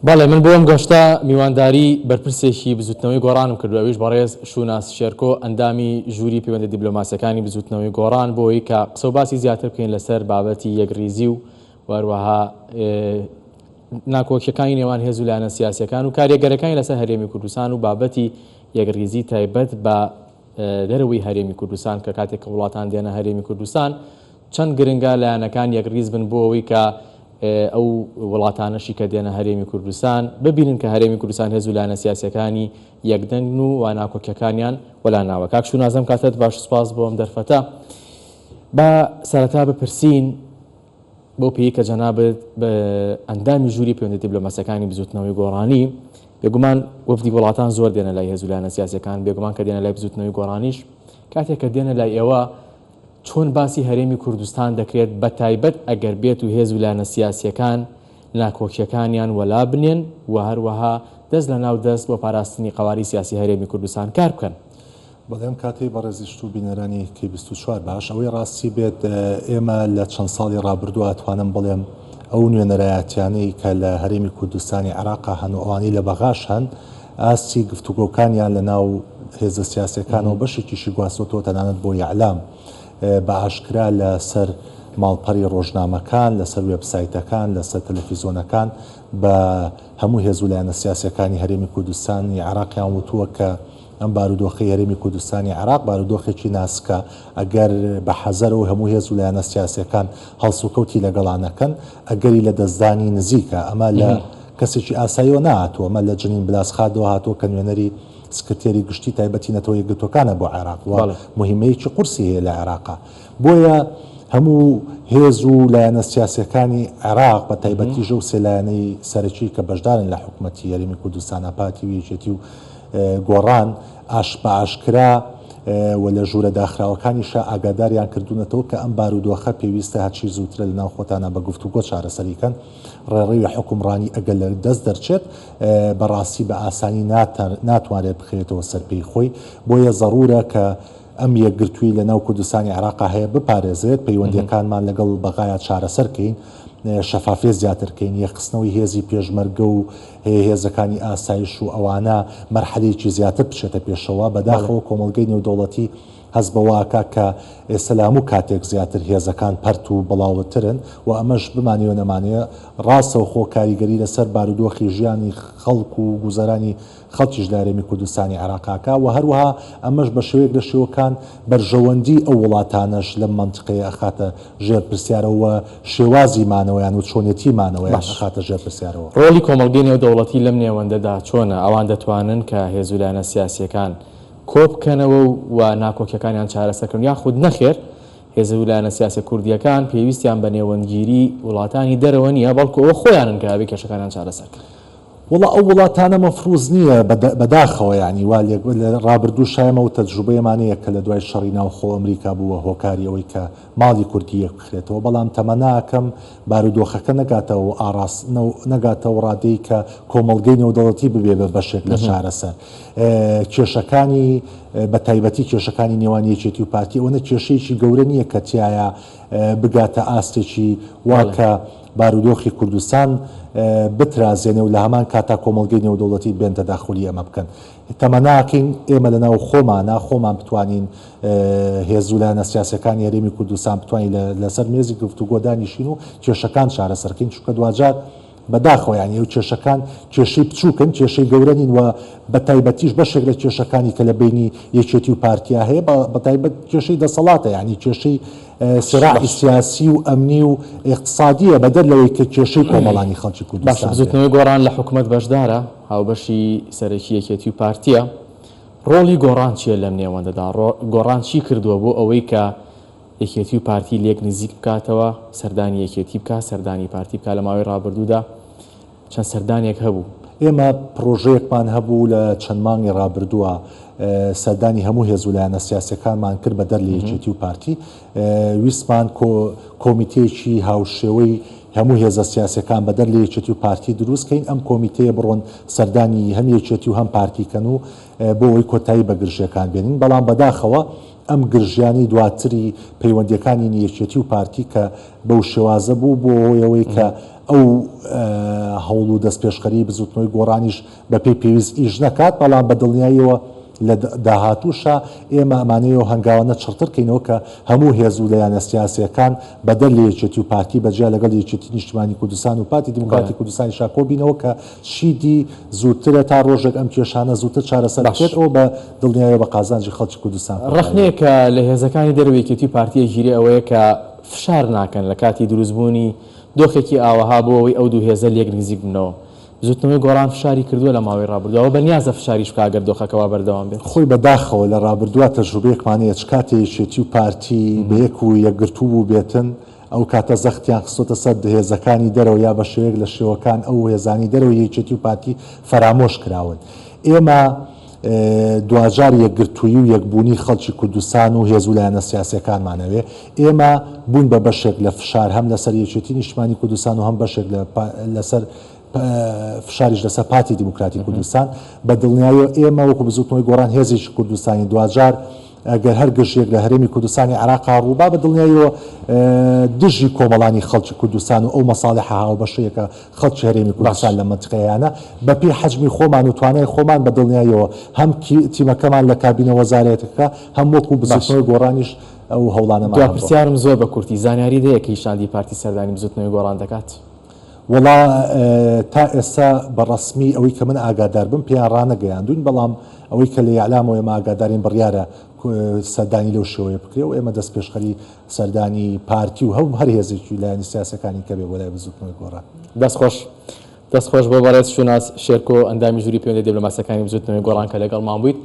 بەڵێ من بۆ ئەم گەشتە میوانداری بەرپرسێکی بزوتنەوەی گۆڕانم کردو ئەویش بەڕێز شوناس شێرکۆ ئەندامی ژووری پەیوەندە دیبلۆماسیەکانی بزوتنەوەی گۆڕان بۆ ئەوەی کە قسەو باسی زیاتر بکەین لەسەر بابەتی یەکڕیزی و هەروەها ناکۆکیەکانی نێوان هێز و لایەنە سیاسیەکان و کاریگەرەکانی لەسەر هەرێمی کوردستان و بابەتی یەکڕیزی تایبەت بە دەرەوەی هەرێمی کوردستان کە کاتێک کە وڵاتان دێنە هەرێمی کوردستان چەند گرنگە لایەنەکان یەکڕیز بن بۆ ئەوەی کە ئەو وڵاتانەشی کە دێنە هەرێمی کوردستان ببینن کە هەرێمی کوردستان هێز و لایەنە سیاسیەکانی یەکدەنگن و و ناکۆکیەکانیان وەلا ناوە. کاک شوناس ئەم کاتەت باش سوپاس بۆ ئەم دەرفەتە. با سەرەتا بپرسین بەو پێی کە جەنابت بە ئەندامی ژووری پەیوەندی دیبلۆماسیەکانی بزوتنەوەی گۆڕانی بێگومان وەفدی وڵاتان زۆر دێنە لای هێز و لایەنە سیاسیەکان بێگومان کە دێنە لای بزوتنەوەی گۆڕانیش کاتێک کە دێنە لای ئێوە چۆن باسی هەرێمی کوردستان دەکرێت بەتایبەت ئەگەر بێت و هێز و لایەنە سیاسیەکان ناکۆکیەکانیان وەلا بنێن و هەروەها دەست لە ناو دەست بۆ پاراستنی قەوارەی سیاسی هەرێمی کوردستان کار بکەن؟ بەڵێ ئەم کاتەی بەڕێزیشت و بینەرانی کەی 24 باش ئەوەی ڕاستی بێت ئێمە لە چەند ساڵی ڕابردوو ئەتوانم بڵێم ئەو نوێنەرایەتیانەی کە لە هەرێمی کوردستانی عێراقا هەن و ئەوانەی لە بەغاش هەن ئاستی گفتوگۆکانیان لە ناو هێزە سیاسیەکانەوە بەشێکیشی گواستۆتەوە تەنانەت بۆ ئیعلام بە ئاشکرا لە سەر ماڵپەری ڕۆژنامەکان، لە سەر وێبسایتەکان، لە سەر تەلەفیزۆنەکان بە هەموو هێز و لایەنە سیاسیەکانی هەرێمی کوردستانی عێراقیان وتووە کە ئەم بارودۆخەی هەرێمی کوردستانی عێراق بارودۆخێکی ناسکە ئەگەر بە حەزەرەوە هەموو هێز و لایەنە سیاسیەکان هەڵسوکەوتی لەگەڵا نەکەن ئەگەری لە دەستدانی نزیکە ئەمە لە کەسێکی ئاساییەوە نەهاتووە، ئەمە لە جنین بلاسخاردەوە هاتووە کە نوێنەری سکرتێری گشتی تایبەتی نەتەوە یەکگرتووەکانە بۆ عێراق و موهیمەیەکی قورسی هەیە لە عێراقا. بۆیە هەموو هێز و لایەنە سیاسییەکانی عێراق بە تایبەتیش ئەو سێ لایەنەی سەرەکی کە بەشدارن لە حکومەتی هەرێمی کوردستانا پارتی و یەکێتی و گۆڕان ئاش بە ئاشکرا و لە ژوورە داخراوەکانیشا ئاگاداریان کردوونەتەوە کە ئەم بارودۆخە پێویستە هەرچی زووترە لەناو خۆتانا بە گفتوگۆ چارەسەری کەن. ڕێڕەوی حوکمڕانی ئەگەر لە دەست دەرچێت بە ڕاستی بە ئاسانی ناتوانرێت بخرێتەوە سەر پێی خۆی، بۆیە زەڕوورە کە ئەم یەکگرتووی لە ناو کوردستانی عێراقا هەیە بپارێزرێت، پەیوەندییەکانمان لەگەڵ بەغایا چارەسەر کەین، شەفافیەت زیاتر کەین، یەکخستنەوەی هێزی پێشمەرگە و هێزەکانی ئاسایش و ئەوانە مەرحەلەیەکی زیاتر بچێتە پێشەوە، بەداخەوە کۆمەڵگەی نێودەوڵەتی هەست بەوە ئەکا کە ئێستا لە هەموو کاتێک زیاتر هێزەکان پەرت و بڵاوترن و ئەمەش بمانەوێ و نەمانەوێ ڕاستەوخۆ کاریگەری لەسەر بارودۆخی ژیانی خەڵک و گوزەرانی خەڵکیش لە هەرێمی کوردستانی عێراق ئەکا و هەروەها ئەمەش بە شێوەیەک لە شێوەکان بەرژەوەندی ئەو وڵاتانەش لەم مەنتیقەیە ئەخاتە ژێر پرسیارەوە و شێوازی مانەوەیان و چۆنێتی مانەوەیان باش. ئەخاتە ژێر پرسیارەوە. ڕۆڵی کۆمەڵگەی نێودەوڵەتی لەم نێوەندەدا چۆنە؟ ئەوان دەتوانن کە هێز و لایەنە سیاسییەکان کۆبکەنەوە و ناکۆکیەکانیان چارەسەر کەن یاخود نەخێر هێز و لایەنە سیاسیە کوردیەکان پێویستیان بە نێوەندگیری وڵاتانی دەرەوە نیە بەڵکو ئەوە خۆیانن کە ئەبێ کێشەکانیان چارەسەر کەن. وەڵا ئەو وڵاتانە مەفروز نیە بەداخەوە یانی وا لێک لە ڕابردووش ئێمە و تەجروبەیەمان هەیە کە لە دوای شەڕی ناوخۆ ئەمریکا بووە هۆکاری ئەوەی کە ماڵی کوردی یەک بخرێتەوە بەڵام تەمەناکەم بارودۆخەکە نەگاتە ئەو ئاڕاست نەگاتە ئەو ڕادەی کە کۆمەڵگەی نێودەوڵەتی ببێ بە بەشێک لە چارەسەر کێشەکانی بە تایبەتی کێشەکانی نێوان یەکێتی و پارتی ئەوەنە کێشەیەکی گەورە نییە کە تیایا بگاتە ئاستێکی وا کە بارودۆخی کوردستان بترازێنێ و لە هەمان کاتا کۆمەڵگەی نێودەوڵەتی بێن تەداخولی ئەمە بکەن. تەمەناکەین ئێمە لە ناو خۆمانا خۆمان بتوانین هێز و لایەنە سیاسیەکانی هەرێمی کوردستان بتوانین لەسەر مێزی گفتوگۆ دانیشین و کێشەکان چارەسەرکەین چونکە دواجار بەداخەوە یانی ئەو کێشەکان کێشەی بچووکن، کێشەی گەورە نین و بەتایبەتیش بەشێک لە کێشەکانی کە لە بەینی یەکێتی و پارتیا هەیە بەتایبەت کێشەی دەسەڵاتە یانی کێشەی سراعی سیاسی و ئەمنی و ئیقتسادیە بەدەر لەوەی کە کێشەی کۆمەڵانی خەڵکی باشە کوردستان بێ. بزوتنەوەی گۆڕان لە حکومەت بەشدارە، هاوبەشی سەرەکی یەکێتی و پارتیە، ڕۆڵی گۆڕان چیە لەم نێوەندەدا؟ گۆڕان چی کردووە بۆ ئەوەی کە یەکێتی و پارتی لێک نزیک بکاتەوە، سەردانی یەکێتی بکات، سەردانی پارتی بکات، لە ماوەی ڕابردوودا چەند سەردانێک هەبوو. ئێمە پڕۆژەیەکمان هەبوو لە چەند مانگی ڕابردووە سەردانی هەموو هێز و لایەنە سیاسیەکانمان کرد بەدەر لە یەکێتی و پارتی، ویستمان کۆمیتەیەکی هاوشێوەی هەموو هێزە سیاسیەکان بەدەر لە یەکێتی و پارتی دروست کەین، ئەم کۆمیتەیە بڕۆن سەردانی هەم یەکێتی و هەم پارتی کەن و بۆ ئەوەی کۆتایی بە گرژیەکان بێنین، بەڵام بەداخەوە ئەم گرژیانەی دواتری پەیوەندیەکانی یەکێتی و پارتی کە بەو شێوازە بوو بووە هۆی ئەوەی کە. ئەو هەوڵ و دەستپێشخەریی بزووتنەوەی گۆڕانیش بەپێی پێویست ئیش نەکات، بەڵام بە دڵنیاییەوە لە داهاتووشا ئێمە ئەمانەوێ ئەو هەنگاوانە چڕتر کەینەوە کە هەموو هێز و لایەنە سیاسییەکان بەدەر لە یەکێتی و پارتی بە جیا لەگەڵ یەکێتی نیشتیمانی کوردستان و پارتی دیموکراتی کوردستانیشا کۆبینەوە کە چیدی زووترە تا ڕۆژێک ئەم کێشانە زووتر چارەسەر بکرێت ئەوە بە دڵنیایەوە بە قازانجی خەڵکی کوردستان کۆتایی دێت. ڕەخنەیەک کە لە هێزەکانی دەرەوەی یەکێتی و پارتی ئەگیرێ ئەوەیە کە فشار ناکەن لە کاتی دروستبوونی دۆخێکی ئاوەها بۆ ئەوەی ئەو دوو هێزە لێک نزیک بنەوە. بزوتنەوەی گۆڕان فشاری کردووە لە ماوەی ڕابردووە و بەنیازە فشاریش بکا گەر دۆخەکە وا بەردەوام بێت. خۆی بە داخەوە لە ڕابردووا تەجروبەیەکمان هەیە چ کاتێ یەکێتی و پارتی بە یەک و یەکگرتوو بووبێتن ئەو کاتە زەختیان خستۆتە سەر هێزەکانی دەرەوە یا بە شێوەیەک لە شێوەکان ئەو هێزانەی دەرەوەی یەکێتی و پارتی فەرامۆش کراون. ئێمە دواجار یەکگرتوویی و یەکبوونی خەڵکی کوردستان و هێز و لایەنە سیاسییەکانمان ئەوێ. ئێمە بووین بە بەشێک لە فشار هەم لەسەر یەکێتی نیشتمانی کوردستان و هەم بەشێک لە لەسەر فشاریش لەسەر پارتی دیموکراتی کوردستان. بە دڵنیاییەوە ئێمە وەکو بزووتنەوەی گۆڕان هێزێکی کوردستانین. دواجار گەر هەر گرژییەک لە هەرێمی کوردستانی عێراقا ڕووبا بە دڵنیاییەوە دژی کۆمەڵانی خەڵکی کوردستان و ئەو مەساڵحە هاوبەشەیە کە خەڵکی هەرێمی کوردستان لە مەنتیقەیانە بە پێی حەجمی خۆمان و توانای خۆمان بە دڵنیاییەوە هەم تیمەکەمان لە کابینە وەزارەتەکە هەم وەکو بزووتنەوەی گۆڕانیش ئەو هەوڵانەمان دوا هەبووە. پرسیارم زۆر بە کورتی، زانیاریت هەیە کەی شاندی پارتی سەردانی بزووتنەوەی گۆڕان دەکات؟ وەڵا تا ئێستا بە ڕەسمی ئەوەی کە من ئاگادار بم پێیان ڕانەگەیاندووین، بەڵام ئەوەی کە لە ئیعلامەوە ئێمە ئاگادارین بڕیارە سەردانی لەو شێوەیە بکرێ و ئێمە دەستپێشخەری سەردانی پارتی و هەر هێزێکی لایەنی سیاسیەکانی کە بێ بۆ لای بزووتنەوەی گۆڕان. دەست خۆش. دەست خۆش بۆ بەڕێز شوناس شێرکۆ ئەندامی ژووری پەیوەندیە دیبلۆماسیەکانی بزووتنەوەی گۆڕان کە لەگەڵمان بوویت.